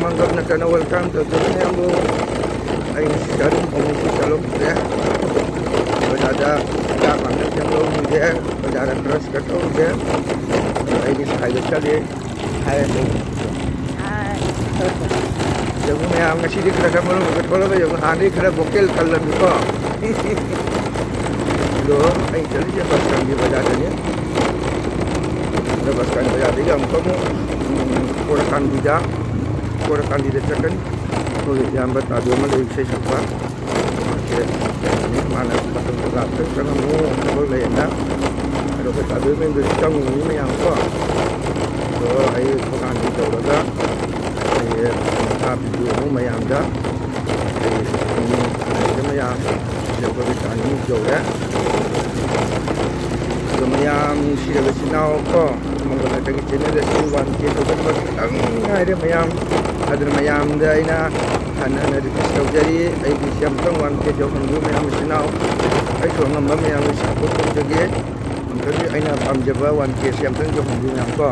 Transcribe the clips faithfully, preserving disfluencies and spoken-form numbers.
ꯃꯪꯒꯜ ꯅꯠꯇꯅ welcome ꯇꯧꯖꯕꯅꯦ ꯑꯃꯨꯛ꯫ ꯑꯩ ꯉꯁꯤꯗꯤ ꯑꯗꯨꯝ ꯑꯃꯨꯛꯁꯨ ꯆꯠꯂꯨꯗ꯭ꯔꯦ꯫ ꯕꯖꯥꯔꯗ ꯆꯥꯛ ꯉꯥꯛꯇ ꯁꯦꯝ ꯂꯧꯔꯨꯒꯦ, ꯕꯖꯥꯔꯗ brush ꯈꯔ ꯇꯧꯔꯨꯒꯦ꯫ ꯑꯩꯗꯤ ꯁꯥꯏꯗ ꯆꯠꯂꯤ ꯍꯥꯏꯔꯁꯨ꯫ ꯌꯦꯡꯉꯨ ꯃꯌꯥꯝ, ꯉꯁꯤꯗꯤ ꯈꯔ ꯈꯔ ꯃꯔꯨ ꯈꯔ ꯊꯣꯛꯂꯒ ꯌꯦꯡꯉꯨ, ꯍꯥꯟꯅꯗꯤ ꯈꯔ vocal ꯀꯜꯂꯝꯃꯤꯀꯣ꯫ ꯑꯗꯣ ꯑꯩ ꯆꯠꯂꯤꯁꯦ ꯕꯁꯀꯥꯟꯒꯤ ꯕꯖꯥꯔꯗꯅꯤ꯫ ꯑꯗꯣ ꯕꯁꯀꯥꯟꯒꯤ ꯕꯖꯥꯔꯗꯒꯤ ꯑꯃꯨꯛꯀ ꯑꯃꯨꯛ, ꯎꯝ, ꯀꯣꯔꯀꯥꯟꯗꯤꯗ, ꯀꯣꯔꯀꯥꯟꯗꯤꯗ ꯆꯠꯀꯅꯤ꯫ ꯑꯩꯈꯣꯏꯒꯤ ꯏꯌꯥꯝꯕ ꯇꯥꯗꯣ ꯑꯃ ꯂꯩ, ꯏꯁꯩ ꯁꯛꯄ꯫ ꯃꯥꯁꯦ, ꯃꯥꯅ ꯂꯥꯛꯇ ꯆꯪꯉꯝꯃꯨ, ꯊꯕꯛ ꯂꯩꯌꯦꯅ꯫ ꯑꯗꯣ ꯑꯩꯈꯣꯏ ꯇꯥꯗꯣ ꯃꯌꯨꯝꯗꯁꯨ ꯆꯪꯉꯨꯕꯅꯤ ꯃꯌꯥꯝ ꯀꯣ꯫ ꯑꯗꯣ ꯑꯩ ꯀꯣꯔꯀꯥꯟꯗꯤ ꯇꯧꯔꯒ ꯑꯩꯈꯣꯏꯒꯤ ꯃꯈꯥ video ꯑꯃꯨꯛ ꯃꯌꯥꯝꯗ ꯑꯩ ꯃꯌꯥꯝ ꯌꯧꯕꯒꯤ ꯇꯥꯟ ꯑꯃꯨꯛ ꯌꯧꯔꯦ꯫ ꯑꯗꯣ ꯃꯌꯥꯝ ꯅꯨꯡꯁꯤꯔꯕ ꯏꯆꯤꯟ ꯏꯅꯥꯎ ꯀꯣ, ꯃꯪꯒꯣꯜ ꯍꯥꯏꯇꯒꯤ channel ꯑꯁꯤ one K ꯊꯧꯒꯠꯄ ꯈꯤꯇꯪ ꯉꯥꯏꯔꯦ ꯃꯌꯥꯝ꯫ ꯑꯗꯨꯅ ꯃꯌꯥꯝꯗ ꯑꯩꯅ ꯍꯟꯅ ꯍꯟꯅ request ꯇꯧꯖꯔꯤ, ꯑꯩꯒꯤꯁꯤ ꯑꯃꯨꯛꯇꯪ one K ꯌꯧꯍꯟꯕꯤꯌꯨ ꯃꯌꯥꯝ ꯏꯆꯤꯟ ꯏꯅꯥꯎ꯫ ꯑꯩꯁꯨ ꯑꯉꯝꯕ ꯃꯌꯥꯝꯒꯤ support ꯇꯧꯖꯒꯦ꯫ ꯑꯃꯨꯛꯇꯪꯗꯤ ꯑꯩꯅ ꯄꯥꯝꯖꯕ one K ꯁꯤ ꯑꯃꯨꯛꯇꯪ ꯌꯧꯍꯟꯕꯤꯌꯨ ꯃꯌꯥꯝ ꯀꯣ꯫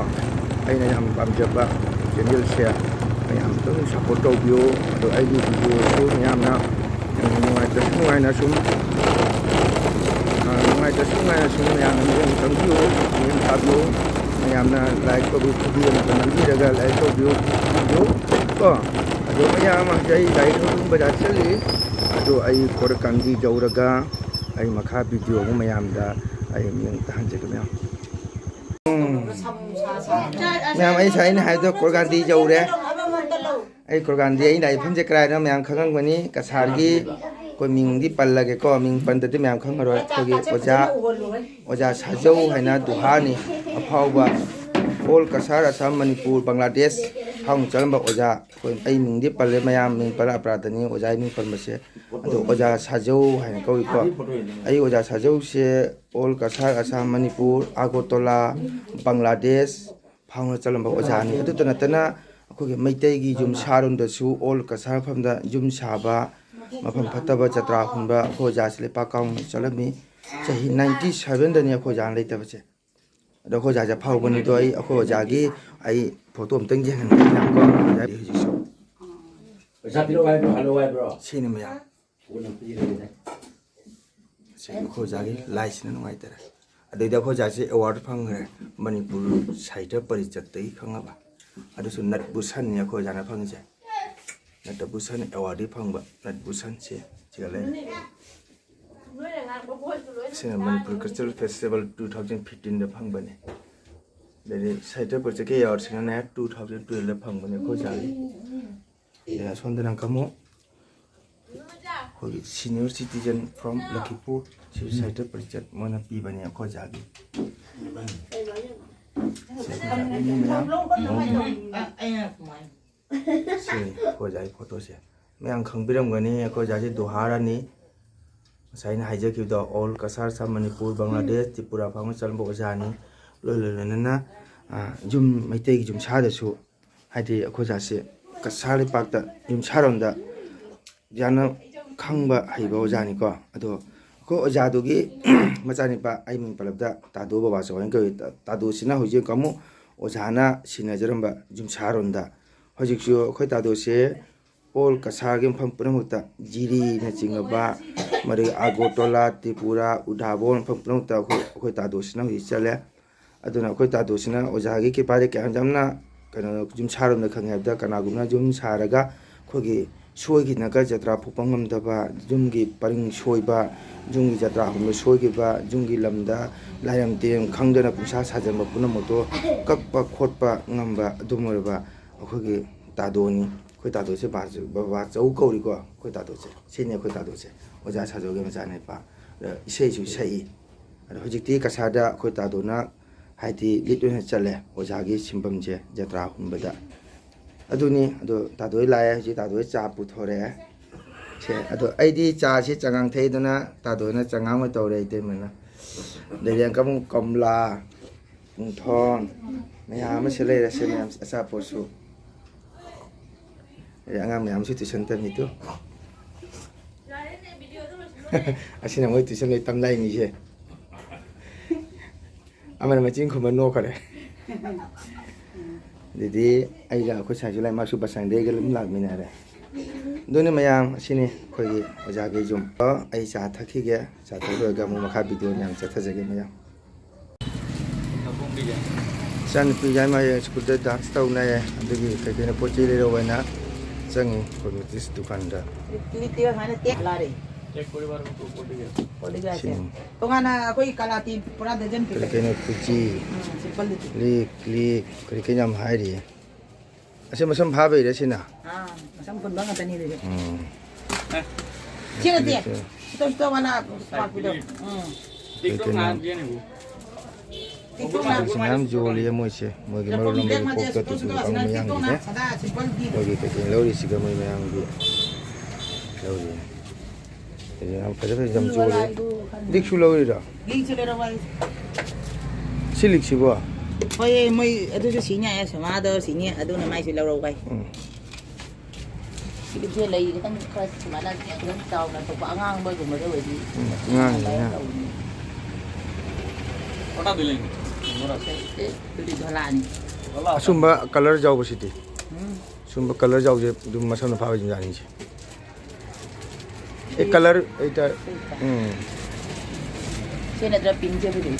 ꯑꯩꯅ ꯌꯥꯝ ꯄꯥꯝꯖꯕ channel ꯁꯦ ꯃꯌꯥꯝ ꯑꯃꯨꯛꯇꯪ support ꯇꯧꯕꯤꯌꯨ꯫ ꯑꯗꯣ ꯑꯩꯒꯤ video ꯁꯨ ꯃꯌꯥꯝꯅ ꯌꯥꯝꯅ ꯅꯨꯡꯉꯥꯏꯇ꯭ꯔꯁꯨ ꯅꯨꯡꯉꯥꯏꯅ ꯁꯨꯝ, ꯑ, ꯅꯨꯡꯉꯥꯏꯇ꯭ꯔꯁꯨ ꯅꯨꯡꯉꯥꯏꯅ ꯁꯨꯝ ꯃꯌꯥꯝꯅ ꯃꯤꯠꯌꯦꯡ ꯆꯪꯕꯤꯌꯨ, ꯃꯤꯠꯌꯦꯡ ꯊꯥꯕꯤꯌꯨ꯫ ꯃꯌꯥꯝꯅ like ꯇꯧꯕꯤꯌꯨ, video ꯑꯃꯠꯇ ꯅꯝꯕꯤꯔꯒ like ꯇꯧꯕꯤꯌꯨ, ꯇꯧꯕꯤꯌꯨ ꯀꯣ꯫ ꯑꯗꯣ ꯃꯌꯥꯝ ꯍꯧꯖꯤꯛ ꯑꯩ ꯒꯥꯔꯤ ꯊꯧꯗꯨꯅ ꯕꯖꯥꯔ ꯆꯠꯂꯤ꯫ ꯑꯗꯣ ꯑꯩ ꯀꯣꯔꯀꯥꯟꯗꯤ ꯌꯧꯔꯒ ꯑꯩ ꯃꯈꯥ video ꯑꯃꯨꯛ ꯃꯌꯥꯝꯗ ꯑꯩ ꯃꯤꯠꯌꯦꯡ ꯇꯥꯍꯟꯖꯒꯦ ꯃꯌꯥꯝ꯫ ꯎꯝ꯫ ꯃꯌꯥꯝ ꯑꯩ ꯉꯁꯥꯏ ꯑꯩꯅ ꯍꯥꯏꯕꯗꯣ ꯀꯣꯔꯀꯥꯟꯗꯤ ꯌꯧꯔꯦ꯫ ꯑꯩ ꯀꯣꯔꯀꯥꯟꯗꯤ ꯑꯩꯅ ꯂꯥꯛꯏꯐꯝꯁꯦ ꯀꯗꯥꯏꯗꯅꯣ ꯃꯌꯥꯝ ꯈꯪꯉꯝꯒꯅꯤ꯫ ꯀꯁꯥꯔꯒꯤ ꯑꯩꯈꯣꯏ ꯃꯤꯡꯗꯤ ꯄꯜꯂꯒꯦꯀꯣ, ꯃꯤꯡ ꯄꯟꯗꯗꯤ ꯃꯌꯥꯝ ꯈꯪꯉꯔꯣꯏ꯫ ꯑꯩꯈꯣꯏꯒꯤ ꯑꯣꯖꯥ, ꯑꯣꯖꯥ ꯁꯥꯖꯧ ꯍꯥꯏꯅ ꯗꯨꯍꯥꯅꯤ, ꯑꯐꯥꯎꯕ all ꯀꯁꯥꯔ, ꯑꯁꯥꯝ, ꯃꯅꯤꯄꯨꯔ, ꯕꯪꯒ꯭ꯂꯥꯗꯦꯁ ꯐꯥꯎꯅ ꯆꯠꯂꯝꯕ ꯑꯣꯖꯥ꯫ ꯑꯩꯈꯣꯏ, ꯑꯩ ꯃꯤꯡꯗꯤ ꯄꯜꯂꯦ ꯃꯌꯥꯝ, ꯃꯤꯡ ꯄꯜꯂ ꯑꯄꯔꯥꯙꯅꯤ, ꯑꯣꯖꯥꯒꯤ ꯃꯤꯡ ꯄꯟꯕꯁꯦ꯫ ꯑꯗꯣ ꯑꯣꯖꯥ ꯁꯥꯖꯧ ꯍꯥꯏꯅ ꯀꯧꯏꯀꯣ꯫ ꯑꯩ ꯑꯣꯖꯥ ꯁꯥꯖꯧꯁꯦ all ꯀꯁꯥꯔ, ꯑꯁꯥꯝ, ꯃꯅꯤꯄꯨꯔ, ꯑꯒꯣꯇꯣꯂꯥ, ꯕꯪꯒ꯭ꯂꯥꯗꯦꯁ ꯐꯥꯎꯅ ꯆꯠꯂꯝꯕ ꯑꯣꯖꯥꯅꯤ꯫ ꯑꯗꯨꯇ ꯅꯠꯇꯅ ꯑꯩꯈꯣꯏꯒꯤ ꯃꯩꯇꯩꯒꯤ ꯌꯨꯝ ꯁꯥꯔꯣꯝꯗꯁꯨ all ꯀꯁꯥꯔ ꯃꯐꯝꯗ ꯌꯨꯝ ꯁꯥꯕ, ꯃꯐꯝ ꯐꯠꯇꯕ ꯖꯇ꯭ꯔꯥ ꯍꯨꯟꯕ ꯑꯩꯈꯣꯏ ꯑꯣꯖꯥꯁꯤ ꯂꯩꯄꯥꯛ ꯀꯥꯎꯅ ꯆꯠꯂꯝꯃꯤ꯫ ꯆꯍꯤ ninety seven ꯗꯅꯤ ꯑꯩꯈꯣꯏ ꯑꯣꯖꯥꯅ ꯂꯩꯇꯕꯁꯦ꯫ ꯑꯗꯣ ꯑꯩꯈꯣꯏ ꯑꯣꯖꯥꯁꯦ ꯑꯐꯥꯎꯕꯅꯤꯗꯣ ꯑꯩ, ꯑꯩꯈꯣꯏ ꯑꯣꯖꯥꯒꯤ ꯑꯩ photo ꯑꯝꯇꯪ ꯌꯦꯡꯍꯟꯒꯦ ꯃꯌꯥꯝꯀꯣ꯫ ꯑꯣꯖꯥ ꯍꯧꯖꯤꯛꯁꯨ ꯄꯩꯁꯥ ꯄꯤꯔꯛꯑꯣ ꯍꯥꯏꯕ꯭ꯔꯣ, ꯍꯜꯂꯣ ꯍꯥꯏꯕ꯭ꯔꯣ? ꯁꯤꯅꯤ ꯃꯌꯥꯝ꯫ ꯀꯣꯟꯅ ꯄꯤꯔꯒꯦꯅꯦ꯫ ꯁꯤ ꯑꯩꯈꯣꯏ ꯑꯣꯖꯥꯒꯤ ꯂꯥꯏꯁꯤꯅ ꯅꯨꯡꯉꯥꯏꯇꯔꯦ꯫ ꯑꯗꯩꯗ ꯑꯩꯈꯣꯏ ꯑꯣꯖꯥꯁꯦ ꯑꯦꯋꯥꯔꯗ ꯐꯪꯈ꯭ꯔꯦ, ꯃꯅꯤꯄꯨꯔ ꯁꯥꯍꯤꯇ꯭ꯌ ꯄꯔꯤꯁꯠꯇꯒꯤ ꯈꯪꯉꯕ꯫ ꯑꯗꯨꯁꯨ ꯅꯠ ꯚꯨꯁꯟꯅꯤ ꯑꯩꯈꯣꯏ ꯑꯣꯖꯥꯅ ꯐꯪꯉꯤꯁꯦ꯫ ꯅꯠ ꯚꯨꯁꯟ ꯑꯦꯋꯥꯔꯗꯤ ꯐꯪꯕ ꯅꯠ ꯚꯨꯁꯟꯁꯦ ꯁꯤꯒ ꯂꯩꯔꯦ꯫ ꯁꯤꯅ Manipur cultural festival two thousand ꯐꯤꯐꯇꯤꯟꯗ ꯐꯪꯕꯅꯦ꯫ ꯑꯗꯩꯗꯤ ꯁꯥꯍꯤꯇ꯭ꯌ ꯄꯔꯤꯁꯠꯀꯤ ꯑꯦꯋꯥꯔꯗꯁꯤꯅ ꯇꯨ ꯊꯥꯎꯖꯟ ꯇꯨꯋꯦꯜꯞꯇ ꯐꯪꯕꯅꯦ ꯑꯩꯈꯣꯏ ꯑꯣꯖꯥꯒꯤ꯫ ꯑꯗꯩ ꯑꯁꯣꯝꯗꯅ ꯑꯃꯨꯛ ꯑꯩꯈꯣꯏꯒꯤ senior citizen from ꯂꯈꯤꯄꯨꯔ ꯁꯤꯕ ꯁꯥꯍꯤꯇ꯭ꯌ ꯄꯔꯤꯁꯠ ꯃꯣꯏꯅ ꯄꯤꯕꯅꯦ ꯑꯩꯈꯣꯏ ꯑꯣꯖꯥꯒꯤ꯫ ꯁꯤ ꯑꯩꯈꯣꯏ ꯑꯣꯖꯥꯒꯤ ꯃꯤ ꯃꯌꯥꯝ꯫ ꯁꯤ ꯑꯩꯈꯣꯏ ꯑꯣꯖꯥꯒꯤ ꯐꯣꯇꯣꯁꯦ ꯃꯌꯥꯝ ꯈꯪꯕꯤꯔꯝꯒꯅꯤ꯫ ꯑꯩꯈꯣꯏ ꯑꯣꯖꯥꯁꯦ ꯗꯣꯍꯥꯔꯥꯅꯤ꯫ ꯉꯁꯥꯏ ꯑꯩꯅ ꯍꯥꯏꯖꯈꯤꯕꯗꯣ, ꯑꯣꯜ ꯀꯁꯥꯔ ꯁꯝ ꯃꯅꯤꯄꯨꯔ, ꯕꯪꯒ꯭ꯂꯥꯗꯦꯁ, ꯇ꯭ꯔꯤꯄꯨꯔꯥ ꯐꯥꯎꯅ ꯆꯠꯂꯝꯕ ꯑꯣꯖꯥꯅꯤ꯫ ꯂꯣꯏ ꯂꯣꯏ ꯂꯣꯏꯅꯅ, ꯑ, ꯌꯨꯝ ꯃꯩꯇꯩꯒꯤ ꯌꯨꯝꯁꯥꯗꯁꯨ, ꯍꯥꯏꯗꯤ ꯑꯩꯈꯣꯏ ꯑꯣꯖꯥꯁꯦ ꯀꯁꯥꯔ ꯂꯩꯄꯥꯛꯇ ꯌꯨꯝꯁꯥꯔꯣꯝꯗ ꯌꯥꯝꯅ ꯈꯪꯕ ꯍꯩꯕ ꯑꯣꯖꯥꯅꯤꯀꯣ꯫ ꯑꯗꯣ ꯑꯩꯈꯣꯏ ꯑꯣꯖꯥꯗꯨꯒꯤ ꯃꯆꯥꯅꯤꯄꯥ, ꯑꯩ ꯃꯤꯡ ꯄꯜꯂꯕꯗ ꯇꯥꯗꯣ ꯕꯕꯥꯆꯧ ꯍꯥꯏꯅ ꯀꯧꯏ꯫ ꯇꯥ-, ꯇꯥꯗꯣꯁꯤꯅ ꯍꯧꯖꯤꯛ ꯑꯃꯨꯛ ꯑꯣꯖꯥꯅ ꯁꯤꯟꯅꯖꯔꯝꯕ ꯌꯨꯝꯁꯥꯔꯣꯝꯗ꯫ ꯍꯧꯖꯤꯛꯁꯨ ꯑꯩꯈꯣꯏ ꯇꯥꯗꯣꯁꯦ ꯑꯣꯜ ꯀꯁꯥꯔꯒꯤ ꯃꯐꯝ ꯄꯨꯝꯅꯃꯛꯇ, ꯖꯤꯔꯤꯅꯆꯤꯡꯉꯕ, ꯃꯗꯨꯗꯒꯤ ꯑꯒꯣꯔꯇꯣꯂꯥ, ꯇ꯭ꯔꯤꯄꯨꯔꯥ, ꯎꯙꯥꯕꯣꯟ ꯃꯐꯝ ꯄꯨꯝꯅꯃꯛꯇ ꯑꯩꯈꯣꯏ, ꯑꯩꯈꯣꯏ ꯇꯥꯗꯣꯁꯤꯅ ꯍꯧꯖꯤꯛ ꯆꯠꯂꯦ꯫ ꯑꯗꯨꯅ ꯑꯩꯈꯣꯏ ꯇꯥꯗꯣꯁꯤꯅ ꯑꯣꯖꯥꯒꯤ ꯀ꯭ꯔꯤꯄꯥꯗꯒꯤ ꯀꯌꯥꯝ ꯌꯥꯝꯅ, ꯀꯩꯅꯣ, ꯌꯨꯝꯁꯥꯔꯣꯝꯗ ꯈꯪꯉꯦ ꯍꯥꯏꯕꯗ, ꯀꯅꯥꯒꯨꯝꯕꯅ ꯌꯨꯝ ꯁꯥꯔꯒ ꯑꯩꯈꯣꯏꯒꯤ ꯁꯣꯏꯈꯤꯗꯅꯒ ꯖꯇ꯭ꯔꯥ ꯐꯨꯛꯄ ꯉꯝꯗꯕ, ꯌꯨꯝꯒꯤ ꯄꯔꯤꯡ ꯁꯣꯏꯕ, ꯌꯨꯝꯒꯤ ꯖꯇ꯭ꯔꯥ ꯍꯨꯟꯕ ꯁꯣꯏꯈꯤꯕ, ꯌꯨꯝꯒꯤ ꯂꯝꯗ ꯂꯥꯏꯔꯝ ꯇꯤꯔꯝ ꯈꯪꯗꯅ ꯄꯨꯡꯁꯥ ꯁꯥꯖꯟꯕ ꯄꯨꯝꯅꯃꯛꯇꯣ ꯀꯛꯄ ꯈꯣꯠꯄ ꯉꯝꯕ ꯑꯗꯨꯝ ꯑꯣꯏꯔꯕ ꯑꯩꯈꯣꯏꯒꯤ ꯇꯥꯗꯣꯅꯤ꯫ ꯑꯩꯈꯣꯏ ꯇꯥꯗꯣꯁꯦ ꯕꯥ-, ꯕꯕꯥꯆꯧ ꯀꯧꯔꯤꯀꯣ꯫ ꯑꯩꯈꯣꯏ ꯇꯥꯗꯣꯁꯦ ꯁꯤꯅꯤ꯫ ꯑꯩꯈꯣꯏ ꯇꯥꯗꯣꯁꯦ ꯑꯣꯖꯥ ꯁꯥꯖꯧꯒꯤ ꯃꯆꯥꯅꯤꯄꯥ꯫ ꯑꯗ ꯏꯁꯩꯁꯨ ꯁꯛꯏ꯫ ꯑꯗꯣ ꯍꯧꯖꯤꯛꯇꯤ ꯀꯁꯥꯔꯗ ꯑꯩꯈꯣꯏ ꯇꯥꯗꯣꯅ ꯍꯥꯏꯗꯤ ꯂꯤꯠ ꯑꯣꯏꯅ ꯆꯠꯂꯦ ꯑꯣꯖꯥꯒꯤ ꯁꯤꯟꯐꯝꯁꯦ ꯖꯇ꯭ꯔꯥ ꯍꯨꯟꯕꯗ꯫ ꯑꯗꯨꯅꯤ꯫ ꯑꯗꯣ ꯇꯥꯗꯣ ꯍꯣꯏ ꯂꯥꯛꯑꯦ꯫ ꯍꯧꯖꯤꯛ ꯇꯥꯗꯣ ꯍꯣꯏ ꯆꯥ ꯄꯨꯊꯣꯔꯛꯑꯦ꯫ ꯁꯦ, ꯑꯗꯣ ꯑꯩꯗꯤ ꯆꯥꯁꯤ ꯆꯉꯥꯡ ꯊꯛꯏꯗꯨꯅ ꯇꯥꯗꯣꯅ ꯆꯉꯥꯡ ꯑꯣꯏꯅ ꯇꯧꯔꯦ ꯏꯇꯩꯃꯅ꯫ ꯑꯗꯩꯗꯤ ꯑꯪꯀ ꯑꯃꯨꯛ ꯀꯣꯝꯂꯥ, ꯄꯨꯡꯊꯣꯟ, ꯃꯌꯥꯝ ꯑꯃꯁꯨ ꯂꯩꯔꯦ꯫ ꯁꯤ ꯃꯌꯥꯝ ꯑꯆꯥꯄꯣꯠꯁꯨ꯫ ꯑꯗꯩ ꯑꯉꯥꯡ ꯃꯌꯥꯝꯁꯨ ꯇꯨꯏꯁꯟ ꯇꯝꯃꯤ ꯇꯨ꯫ ꯑꯁꯤꯅ ꯃꯣꯏ ꯇꯨꯏꯁꯟ ꯂꯣꯏ ꯇꯝ ꯂꯥꯛꯏꯅꯤꯁꯦ꯫ ꯑꯃꯅ ꯃꯆꯤꯟ ꯈꯨꯝꯕ ꯅꯣꯛꯈꯔꯦ꯫ ꯑꯗꯨꯗꯤ ꯑꯩꯒ ꯑꯩꯈꯣꯏ ꯁꯥꯏꯁꯨ ꯂꯥꯛꯑꯦ, ꯃꯥꯁꯨ ꯕꯁꯥꯡꯗꯩꯒ ꯑꯗꯨꯝ ꯂꯥꯛꯃꯤꯟꯅꯔꯦ꯫ ꯑꯗꯨꯅꯤ ꯃꯌꯥꯝ, ꯑꯁꯤꯅꯤ ꯑꯩꯈꯣꯏꯒꯤ ꯑꯣꯖꯥꯒꯤ ꯌꯨꯝ꯫ ꯑꯩ ꯆꯥ ꯊꯛꯈꯤꯒꯦ꯫ ꯆꯥ ꯊꯛ ꯂꯣꯏꯔꯒ ꯑꯃꯨꯛ ꯃꯈꯥ ꯚꯤꯗꯤꯑꯣ ꯃꯌꯥꯝ ꯆꯠꯊꯖꯒꯦ ꯃꯌꯥꯝ꯫ ꯏꯆꯥꯅꯨꯄꯤ ꯌꯥꯏꯃ ꯍꯌꯦꯡ ꯁ꯭ꯀꯨꯜꯗ ꯗꯥꯟꯁ ꯇꯧꯅꯦ꯫ ꯑꯗꯨꯒꯤ ꯀꯩ ꯀꯩꯅꯣ ꯄꯣꯠ ꯆꯩ ꯂꯩꯔꯛꯑꯣ ꯍꯥꯏꯅ ꯆꯪꯉꯤ ꯀꯣꯁꯃꯦꯇꯤꯛꯁ ꯗꯨꯀꯥꯟꯗ꯫ ꯂꯤꯛꯂꯤꯛꯇꯤ ꯁꯨꯃꯥꯏꯅ ꯇꯦꯛ ꯂꯥꯔꯦ꯫ ꯄꯣꯂꯤꯒ꯭ꯔꯥꯐꯁꯦ꯫ ꯁꯤꯅꯤ꯫ ꯇꯣꯉꯥꯟꯅ ꯑꯩꯈꯣꯏ ꯀꯥꯂꯥꯇꯤ ꯄꯨꯔꯥ ꯗꯔꯖꯟ ꯀꯔꯤ ꯄꯤꯔꯛꯀꯦ꯫ ꯀꯩꯅꯣ ꯀꯨꯆꯤ, ꯎꯝ, ꯁꯤꯝꯄꯜꯗꯨꯗꯤ꯫ ꯂꯤꯛ, ꯂꯤꯛ, ꯀꯔꯤ ꯀꯩꯅꯣ ꯌꯥꯝ ꯍꯥꯏꯔꯤꯌꯦ꯫ ꯑꯁꯤ ꯃꯁꯝ ꯐꯥꯕꯩꯔ ꯁꯤꯅ? ꯑꯥ, ꯃꯁꯝ ꯄꯨꯟꯕ ꯉꯥꯛꯇꯅꯤ ꯑꯗꯨꯗꯤ꯫ ꯎꯝ꯫ ꯁꯤ ꯅꯠꯇꯦ꯫ ꯁꯤ ꯁꯤꯇꯣ, ꯁꯤꯇꯣ ꯋꯥꯂꯥ ꯄꯥꯛꯄꯤꯗꯣ꯫ ꯎꯝ꯫ ꯀꯩ ꯀꯩꯅꯣ? ꯁꯤ ꯃꯌꯥꯝ ꯌꯣꯜꯂꯤ ꯃꯣꯏꯁꯦ꯫ ꯃꯣꯏꯒꯤ ꯃꯔꯨ ꯂꯝꯕꯒꯤ ꯀꯣꯛꯇ ꯇꯨꯇꯨ ꯀꯥꯡ ꯃꯌꯥꯝꯒꯤꯅꯦ꯫ ꯃꯣꯏꯒꯤ ꯀꯩ ꯀꯩ ꯂꯧꯔꯤꯁꯤꯒ ꯃꯣꯏ ꯃꯌꯥꯝꯒꯤ ꯂꯧꯔꯤ꯫ ꯌꯥꯝ ꯐꯖ ꯐꯖ ꯌꯥꯝ ꯌꯣꯜꯂꯤ꯫ ꯂꯤꯛꯁꯨ ꯂꯧꯔꯤꯔꯣ? ꯂꯤꯛꯁꯨ ꯂꯩꯔꯛꯑꯣ ꯍꯥꯏ꯫ ꯁꯤ ꯂꯤꯛꯁꯤꯕꯣ? ꯍꯣꯏ, ꯃꯣꯏ ꯑꯗꯨꯁꯨ ꯁꯤꯅꯤ ꯍꯥꯏ, ꯁꯣꯃꯥꯗꯣ ꯁꯤꯅꯤ, ꯑꯗꯨꯅ ꯃꯥꯏꯁꯨ ꯂꯧꯔꯛꯑꯣ ꯍꯥꯏ꯫ ꯎꯝ꯫ ꯁꯤ ꯂꯤꯛꯁꯦ ꯂꯩ ꯈꯤꯇꯪ ꯈꯔ ꯁꯨꯃꯥꯏꯅ ꯈꯤꯇꯪ ꯆꯥꯎꯅ ꯊꯣꯛꯄ ꯑꯉꯥꯡꯕꯒꯨꯝꯕꯗ ꯑꯣꯏꯗꯤ ꯎꯝ, ꯑꯉꯥꯡꯅꯤꯅ꯫ ꯇꯧꯕꯅꯤ꯫ ꯑꯦ, ꯑꯗꯨꯗꯤ ꯙꯣꯂꯥꯅꯤ꯫ ꯑꯁꯨꯝꯕ ꯀꯂꯔ ꯌꯥꯎꯕꯁꯤꯗꯤ? ꯎꯝ꯫ ꯁꯨꯝꯕ ꯀꯂꯔ ꯌꯥꯎꯁꯦ ꯑꯗꯨꯝ ꯃꯁꯝꯅ ꯐꯥꯕ ꯑꯗꯨꯝ ꯌꯥꯅꯤꯁꯦ꯫ ꯑꯦ, ꯀꯂꯔ ꯂꯩꯇ-, ꯎꯝ꯫ ꯁꯤ ꯅꯠꯇ꯭ꯔ ꯄꯤꯡꯁꯦ ꯐꯖꯩ꯫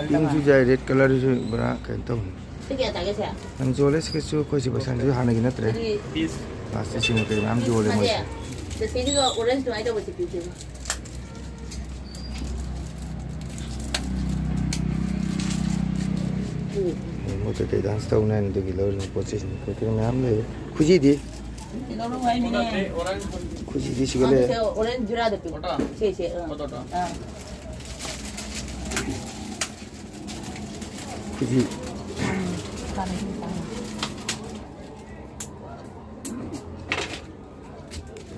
ꯄꯤꯡꯁꯨ ꯌꯥꯏ, ꯔꯦꯗ ꯀꯂꯔꯁꯨ ꯄꯨꯔꯥ ꯀꯩꯅꯣ ꯇꯧꯅꯤ꯫ ꯁꯤ ꯀꯌꯥ ꯇꯥꯒꯦ ꯁꯦ? ꯌꯥꯝ ꯌꯣꯜꯂꯦ ꯁꯤꯒꯤꯁꯨ, ꯑꯩꯈꯣꯏ ꯁꯤ ꯄꯩꯁꯥꯁꯨ ꯍꯥꯟꯅꯒꯤ ꯅꯠꯇ꯭ꯔꯦ꯫ ꯁꯤꯗꯤ ꯄ꯭ꯂꯥꯁꯇꯤꯛꯁꯤꯡ ꯀꯩ ꯃꯌꯥꯝ ꯌꯣꯜꯂꯦ ꯃꯣꯏꯁꯦ꯫ ꯁꯤꯗꯤꯒ ꯑꯣꯔꯦꯟꯖ ꯑꯗꯨꯃꯥꯏꯅ ꯇꯧꯕꯁꯦ ꯄꯤꯡꯁꯦ꯫ ꯃꯣꯏ ꯀꯩꯀꯩ ꯗꯥꯟꯁ ꯇꯧꯅꯤ ꯍꯥꯏꯅ ꯑꯗꯨꯒꯤ ꯂꯧꯔꯤꯕ ꯄꯣꯠ ꯆꯩꯁꯤꯡ ꯈꯣꯠ ꯀꯩꯅꯣ ꯃꯌꯥꯝ ꯂꯩ꯫ ꯈꯨꯖꯤꯗꯤ? ꯂꯧꯔꯛꯑꯣ ꯍꯥꯏꯃꯤꯅꯦ꯫ ꯈꯨꯖꯤꯗꯤ ꯁꯤꯒ ꯂꯩ꯫ ꯑꯗꯨꯁꯨ ꯑꯣꯔꯦꯟꯖ ꯖꯨꯔꯥꯗ ꯄꯤꯌꯨ꯫ ꯁꯦ, ꯁꯦ, ꯑꯥ꯫ ꯑꯥ꯫ ꯈꯨꯖꯤ꯫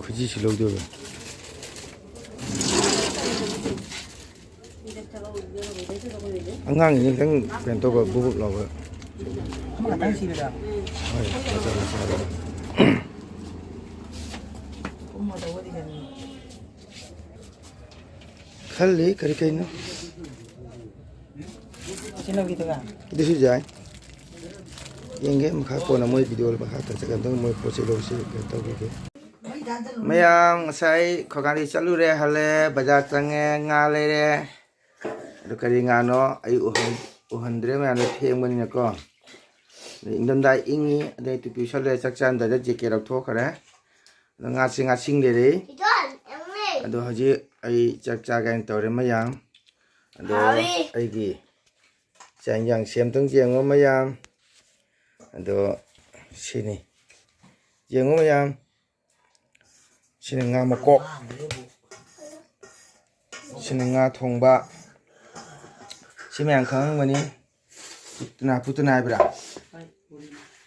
ꯈꯨꯖꯤꯁꯨ ꯂꯧꯗꯣꯏꯕ꯫ ꯑꯉꯥꯡꯒꯤꯅꯤ ꯈꯤꯇꯪ ꯀꯩꯅꯣ ꯇꯧꯕ, ꯕꯨꯛ ꯕꯨꯛ ꯂꯥꯎꯕ꯫ ꯑꯃꯈꯛꯇꯪ ꯁꯤꯔꯤꯔꯥ? ꯍꯣꯏ, ꯃꯆꯥ ꯃꯆꯥꯗꯣ꯫ ꯄꯨꯝꯃꯗꯧꯕꯗꯤ ꯀꯩꯅꯣ꯫ ꯈꯜꯂꯤ ꯀꯔꯤ ꯀꯩꯅꯣ꯫ ꯁꯤ ꯂꯧꯒꯦꯗꯨꯔꯥ? ꯑꯗꯨꯁꯨ ꯌꯥꯏ꯫ ꯌꯦꯡꯒꯦ, ꯃꯈꯥ ꯀꯣꯟꯅ ꯃꯣꯏ ꯚꯤꯗꯤꯑꯣ ꯃꯈꯥ ꯇꯥꯆꯒꯦ꯫ ꯑꯝꯇꯪ ꯃꯣꯏ ꯄꯣꯠ ꯆꯩ ꯂꯧꯁꯤ ꯀꯩꯅꯣ ꯇꯧꯈꯤꯒꯦ꯫ ꯃꯌꯥꯝ, ꯉꯁꯥꯏ ꯈꯣꯒꯥꯔꯤ ꯆꯠꯂꯨꯔꯦ, ꯍꯜꯂꯦ, ꯕꯖꯥꯔ ꯆꯪꯉꯦ, ꯉꯥ ꯂꯩꯔꯦ꯫ ꯑꯗꯨ ꯀꯔꯤ ꯉꯥꯅꯣ ꯑꯩ ꯎꯍꯟ-, ꯎꯍꯟꯗ꯭ꯔꯦ, ꯃꯌꯥꯝꯗꯣ ꯊꯦꯡꯕꯅꯤꯅꯀꯣ꯫ ꯑꯗꯩ ꯏꯪꯊꯝꯊꯥ ꯏꯪꯉꯤ, ꯑꯗꯩ ꯇꯨꯄꯤ ꯎꯞꯁꯜꯂꯦ, ꯆꯥꯛ ꯆꯥꯔꯝꯗꯥꯏꯗ ꯖꯦꯀꯦꯠ ꯂꯧꯊꯣꯛꯈ꯭ꯔꯦ꯫ ꯑꯗꯣ ꯉꯥꯁꯤ ꯉꯥꯁꯤꯡ ꯂꯩꯔꯛꯏ꯫ ꯑꯗꯣ ꯍꯧꯖꯤꯛ ꯑꯩ ꯆꯥꯛ ꯆꯥꯒꯦꯅ ꯇꯧꯔꯦ ꯃꯌꯥꯝ꯫ ꯑꯗꯣ ꯑꯩꯒꯤ ꯆꯥꯛ ꯏꯟꯖꯥꯡ ꯁꯦꯝꯇꯪ ꯌꯦꯡꯉꯣ ꯃꯌꯥꯝ꯫ ꯑꯗꯣ ꯁꯤꯅꯤ꯫ ꯌꯦꯡꯉꯣ ꯃꯌꯥꯝ꯫ ꯁꯤꯅ ꯉꯥ ꯃꯀꯣꯛ꯫ ꯁꯤꯅ ꯉꯥ ꯊꯣꯡꯕ꯫ ꯁꯤ ꯃꯌꯥꯝ ꯈꯪꯉꯝꯒꯅꯤ꯫ ꯄꯨꯇꯤꯅꯥ, ꯄꯨꯇꯤꯅꯥ ꯍꯥꯏꯕ꯭ꯔꯥ?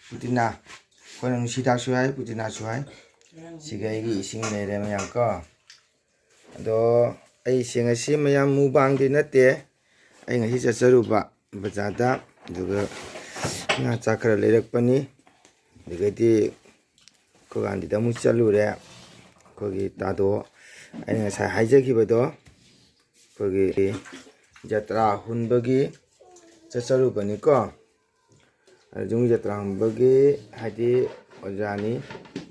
ꯄꯨꯇꯤꯅꯥ꯫ ꯑꯩꯈꯣꯏꯅ ꯅꯨꯡꯁꯤꯗꯥꯛꯁꯨ ꯍꯥꯏ, ꯄꯨꯇꯤꯅꯥꯁꯨ ꯍꯥꯏ꯫ ꯁꯤꯒ ꯑꯩꯒꯤ ꯏꯁꯤꯡ ꯂꯩꯔꯦ ꯃꯌꯥꯝ ꯀꯣ꯫ ꯑꯗꯣ ꯑꯩꯁꯦ ꯉꯁꯤ ꯃꯌꯥꯝ ꯃꯨꯛꯕꯥꯡꯗꯤ ꯅꯠꯇꯦ꯫ ꯑꯩ ꯉꯁꯤ ꯆꯠꯆꯔꯨꯕ ꯕꯖꯥꯔꯗ, ꯑꯗꯨꯒ ꯉꯥ ꯆꯥꯛ ꯈꯔ ꯂꯩꯔꯛꯄꯅꯤ꯫ ꯑꯗꯨꯗꯒꯤꯗꯤ ꯑꯩꯈꯣꯏ ꯒꯥꯟꯙꯤꯗ ꯑꯃꯨꯛ ꯆꯠꯂꯨꯔꯦ꯫ ꯑꯩꯈꯣꯏꯒꯤ ꯇꯥꯗꯣ, ꯑꯩꯅ ꯉꯁꯥꯏ ꯍꯥꯏꯖꯈꯤꯕꯗꯣ, ꯑꯩꯈꯣꯏꯒꯤ ꯖꯇ꯭ꯔꯥ ꯍꯨꯟꯕꯒꯤ ꯆꯠꯆꯔꯨꯕꯅꯤꯀꯣ꯫ ꯑꯗꯨ ꯌꯨꯝꯒꯤ ꯖꯇ꯭ꯔꯥ ꯍꯨꯟꯕꯒꯤ, ꯍꯥꯏꯗꯤ, ꯑꯣꯖꯥꯅꯤ꯫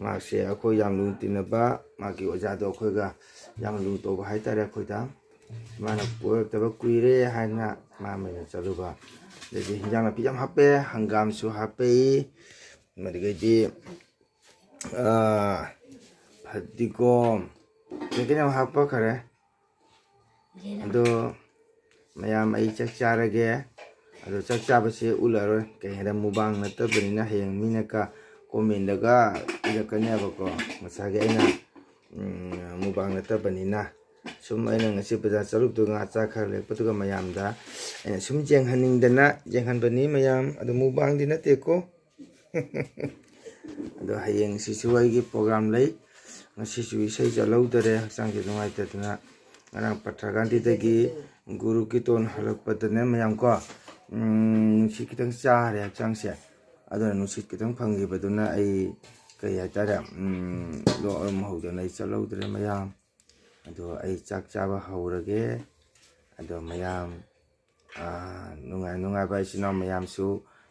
ꯃꯍꯥꯛꯁꯦ ꯑꯩꯈꯣꯏ ꯌꯥꯝ ꯂꯨꯅ ꯇꯤꯟꯅꯕ, ꯃꯥꯒꯤ ꯑꯣꯖꯥꯗꯣ ꯑꯩꯈꯣꯏꯒ ꯌꯥꯝ ꯂꯨꯅ ꯇꯧꯕ ꯍꯥꯏꯇꯥꯔꯦ꯫ ꯑꯩꯈꯣꯏꯗ ꯃꯥꯅ ꯀꯣꯏꯔꯛꯇꯕ ꯀꯨꯏꯔꯦ ꯍꯥꯏꯅ ꯃꯥ ꯃꯌꯨꯝꯗ ꯆꯠꯂꯨꯕ꯫ ꯑꯗꯩꯗꯤ ꯍꯤꯟꯖꯥꯡ ꯅꯥꯄꯤ ꯌꯥꯝ ꯍꯥꯞꯄꯦ, ꯍꯪꯒꯥꯝꯁꯨ ꯍꯥꯞꯄꯛꯏ, ꯑꯗꯨꯗꯒꯤꯗꯤ, ꯑꯥ, ꯐꯗꯤꯒꯣꯝ, ꯀꯩꯀꯩꯅꯣ ꯌꯥꯝ ꯍꯥꯞꯄꯛꯈꯔꯦ꯫ ꯑꯗꯣ ꯃꯌꯥꯝ, ꯑꯩ ꯆꯥꯛ ꯆꯥꯔꯒꯦ꯫ ꯑꯗꯣ ꯆꯥꯛ ꯆꯥꯕꯁꯦ ꯎꯠꯂꯔꯣꯏ, ꯀꯩ ꯍꯥꯏꯔꯦ, ꯃꯨꯛꯕꯥꯡ ꯅꯠꯇꯕꯅꯤꯅ ꯍꯌꯦꯡ ꯃꯤꯅ ꯀ-, ꯀꯣꯃꯦꯟꯗꯒ ꯏꯔꯛꯀꯅꯦꯕꯀꯣ꯫ ꯉꯁꯥꯏꯒꯤ ꯑꯩꯅ, ꯎꯝ, ꯃꯨꯛꯕꯥꯡ ꯅꯠꯇꯕꯅꯤꯅ ꯁꯨꯝ ꯑꯩꯅ ꯉꯁꯤ ꯕꯖꯥꯔ ꯆꯠꯂꯨꯕꯗꯨ ꯉꯥ ꯆꯥꯛ ꯈꯔ ꯂꯩꯔꯛꯄꯗꯨꯒ ꯃꯌꯥꯝꯗ ꯑꯩꯅ ꯁꯨꯝ ꯌꯦꯡꯍꯟꯅꯤꯡꯗꯅ ꯌꯦꯡꯍꯟꯕꯅꯤ ꯃꯌꯥꯝ꯫ ꯑꯗꯣ ꯃꯨꯛꯕꯥꯡꯗꯤ ꯅꯠꯇꯦꯀꯣ꯫ ꯑꯗꯣ ꯍꯌꯦꯡꯁꯤꯁꯨ ꯑꯩꯒꯤ ꯄ꯭ꯔꯣꯒ꯭ꯔꯥꯝ ꯂꯩ꯫ ꯉꯁꯤꯁꯨ ꯏꯁꯩ ꯆꯠꯍꯧꯗꯔꯦ, ꯍꯛꯆꯥꯡꯁꯦ ꯅꯨꯡꯉꯥꯏꯇꯗꯅ꯫ ꯉꯔꯥꯡ ꯄꯠꯊ꯭ꯔꯒꯥꯟꯙꯤꯗꯒꯤ ꯒꯨꯔꯨ ꯀꯤꯇꯣꯟ ꯍꯜꯂꯛꯄꯗꯅꯦ ꯃꯌꯥꯝ ꯀꯣ, ꯎꯝ, ꯅꯨꯡꯁꯤꯠ ꯈꯤꯇꯪ ꯆꯥꯔꯦ ꯍꯛꯆꯥꯡꯁꯦ꯫ ꯑꯗꯨꯅ ꯅꯨꯡꯁꯤꯠ ꯈꯤꯇꯪ ꯐꯪꯈꯤꯕꯗꯨꯅ ꯑꯩ, ꯀꯩ ꯍꯥꯏꯇꯥꯔꯦ, ꯎꯝ, ꯂꯣꯛ ꯑꯔꯨꯝ ꯍꯧꯗꯅ ꯑꯩ ꯆꯠꯍꯧꯗ꯭ꯔꯦ ꯃꯌꯥꯝ꯫ ꯑꯗꯣ ꯑꯩ ꯆꯥꯛ ꯆꯥꯕ ꯍꯧꯔꯒꯦ꯫ ꯑꯗꯣ ꯃꯌꯥꯝ, ꯑꯥ, ꯅꯨꯡꯉꯥꯏ ꯅꯨꯡꯉꯥꯏꯕ ꯏꯆꯤꯟ ꯏꯅꯥꯎ ꯃꯌꯥꯝꯁꯨ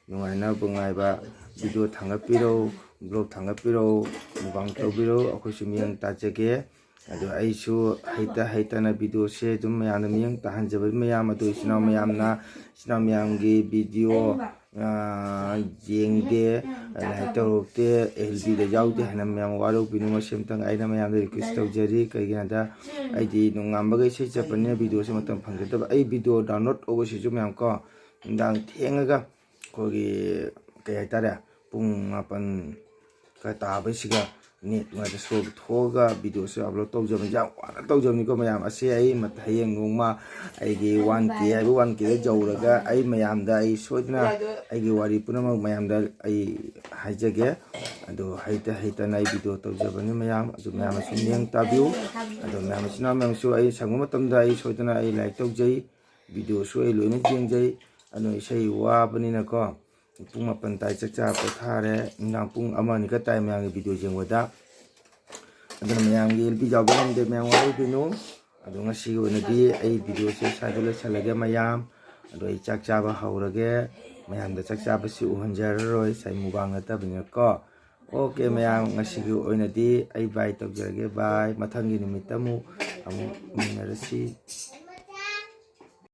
ꯅꯨꯡꯉꯥꯏꯅꯕ ꯉꯥꯏꯕ꯫ ꯚꯤꯗꯤꯑꯣ ꯊꯥꯡꯒꯠꯄꯤꯔꯛꯎ, ꯕ꯭ꯂꯣꯛ ꯊꯥꯡꯒꯠꯄꯤꯔꯛꯎ, ꯃꯨꯛꯕꯥꯡ ꯇꯧꯕꯤꯔꯛꯎ, ꯑꯩꯈꯣꯏꯁꯨ ꯃꯤꯠꯌꯦꯡ ꯇꯥꯖꯒꯦ꯫ ꯑꯗꯣ ꯑꯩꯁꯨ ꯍꯩꯇ ꯍꯩꯇꯅ ꯚꯤꯗꯤꯑꯣꯁꯦ ꯑꯗꯨꯝ ꯃꯌꯥꯝꯅ ꯃꯤꯠꯌꯦꯡ ꯇꯥꯍꯟꯖꯕꯅꯤ꯫ ꯃꯌꯥꯝ ꯑꯗꯣ ꯏꯆꯤꯟ ꯏꯅꯥꯎ ꯃꯌꯥꯝꯅ, ꯏꯆꯤꯟ ꯏꯅꯥꯎ ꯃꯌꯥꯝꯒꯤ ꯚꯤꯗꯤꯑꯣ, ꯑꯥ, ꯌꯦꯡꯗꯦ, ꯂꯥꯏꯛ ꯇꯧꯔꯛꯇꯦ, ꯑꯦꯜ ꯕꯤꯗ ꯌꯥꯎꯗꯦ ꯍꯥꯏꯅ ꯃꯌꯥꯝ ꯋꯥꯔꯧꯕꯤꯅꯨ꯫ ꯃꯁꯤ ꯑꯃꯇꯪ ꯑꯩꯅ ꯃꯌꯥꯝꯗ ꯔꯤꯀ꯭ꯋꯦꯁ ꯇꯧꯖꯔꯤ꯫ ꯀꯩꯒꯤꯅꯣꯗ ꯑꯩꯗꯤ ꯅꯣꯡꯉꯥꯟꯕꯒ ꯏꯁꯩ ꯆꯠꯄꯅꯤꯅ ꯚꯤꯗꯤꯑꯣꯁꯦ ꯃꯇꯝ ꯐꯪꯖꯗꯕ꯫ ꯑꯩ ꯚꯤꯗꯤꯑꯣ ꯗꯥꯎꯟꯂꯣꯗ ꯇꯧꯕꯁꯤꯁꯨ ꯃꯌꯥꯝ ꯀꯣ, ꯅꯨꯡꯗꯥꯡ ꯊꯦꯡꯉꯒ ꯑꯩꯈꯣꯏꯒꯤ, ꯀꯩ ꯍꯥꯏꯇꯥꯔꯦ, ꯄꯨꯡ ꯃꯥꯄꯟ ꯈꯔ ꯇꯥꯕꯩꯁꯤꯒ ꯅꯦꯠ ꯅꯨꯡꯉꯥꯏꯇ ꯁꯣ ꯊꯣꯛꯑꯒ ꯚꯤꯗꯤꯑꯣꯁꯦ ꯑꯞꯂꯣꯗ ꯇꯧꯖꯕꯅꯤ꯫ ꯌꯥꯝ ꯋꯥꯅ ꯇꯧꯖꯕꯅꯤꯀꯣ ꯃꯌꯥꯝ꯫ ꯑꯁꯤ ꯑꯩ ꯃꯊ-, ꯍꯌꯦꯡ ꯅꯣꯡꯃ ꯑꯩꯒꯤ ꯋꯥꯟ ꯀꯦ ꯍꯥꯏꯕ ꯋꯥꯟ ꯀꯦꯗ ꯌꯧꯔꯒ ꯑꯩ ꯃꯌꯥꯝꯗ ꯑꯩ ꯁꯣꯏꯗꯅ ꯑꯩꯒꯤ ꯋꯥꯔꯤ ꯄꯨꯝꯅꯃꯛ ꯃꯌꯥꯝꯗ ꯑꯩ ꯍꯥꯏꯖꯒꯦ꯫ ꯑꯗꯣ ꯍꯩꯇ ꯍꯩꯇꯅ ꯑꯩ ꯚꯤꯗꯤꯑꯣ ꯇꯧꯖꯕꯅꯤ ꯃꯌꯥꯝ꯫ ꯑꯗꯨ ꯃꯌꯥꯝꯅꯁꯨ ꯃꯤꯠꯌꯦꯡ ꯇꯥꯕꯤꯌꯨ꯫ ꯑꯗꯣ ꯃꯌꯥꯝ ꯏꯆꯤꯟ ꯏꯅꯥꯎ ꯃꯌꯥꯝꯁꯨ ꯑꯩ ꯁꯪꯕ ꯃꯇꯝꯗ ꯑꯩ ꯁꯣꯏꯗꯅ ꯑꯩ ꯂꯥꯏꯛ ꯇꯧꯖꯩ꯫ ꯚꯤꯗꯤꯑꯣꯁꯨ ꯑꯩ ꯂꯣꯏꯅ ꯌꯦꯡꯖꯩ꯫ ꯑꯗꯣ ꯏꯁꯩ ꯋꯥꯕꯅꯤꯅꯀꯣ, ꯄꯨꯡ ꯃꯥꯄꯟ ꯇꯥꯏ, ꯆꯥꯛ ꯆꯥ ꯄꯣꯊꯥꯔꯦ꯫ ꯅꯨꯡꯗꯥꯡ ꯄꯨꯡ ꯑꯃ ꯑꯅꯤ ꯈꯛ ꯇꯥꯏ ꯃꯌꯥꯝꯒꯤ ꯚꯤꯗꯤꯑꯣ ꯌꯦꯡꯕꯗ꯫ ꯑꯗꯨꯅ ꯃꯌꯥꯝꯒꯤ ꯑꯦꯜ ꯕꯤ ꯌꯥꯎꯕ ꯉꯝꯗꯦ, ꯃꯌꯥꯝ ꯋꯥꯔꯧꯕꯤꯅꯨ꯫ ꯑꯗꯣ ꯉꯁꯤꯒꯤ ꯑꯣꯏꯅꯗꯤ ꯑꯩ ꯚꯤꯗꯤꯑꯣꯁꯦ ꯁ꯭ꯋꯥꯏꯗ ꯂꯣꯏꯁꯤꯜꯂꯒꯦ ꯃꯌꯥꯝ꯫ ꯑꯗꯣ ꯑꯩ ꯆꯥꯛ ꯆꯥꯕ ꯍꯧꯔꯒꯦ꯫ ꯃꯌꯥꯝꯗ ꯆꯥꯛ ꯆꯥꯕꯁꯤ ꯎꯍꯟꯖꯔꯔꯣꯏ, ꯉꯁꯥꯏ ꯃꯨꯛꯕꯥꯡ ꯅꯠꯇꯕꯅꯤꯅꯀꯣ꯫ ꯑꯣꯀꯦ ꯃꯌꯥꯝ, ꯉꯁꯤꯒꯤ ꯑꯣꯏꯅꯗꯤ ꯑꯩ ꯕꯥꯏ ꯇꯧꯖꯔꯒꯦ, ꯕꯥꯏ꯫ ꯃꯊꯪꯒꯤ ꯅꯨꯃꯤꯠꯇ ꯑꯃꯨꯛ, ꯑꯃꯨꯛ ꯎꯃꯤꯟꯅꯔꯁꯤ꯫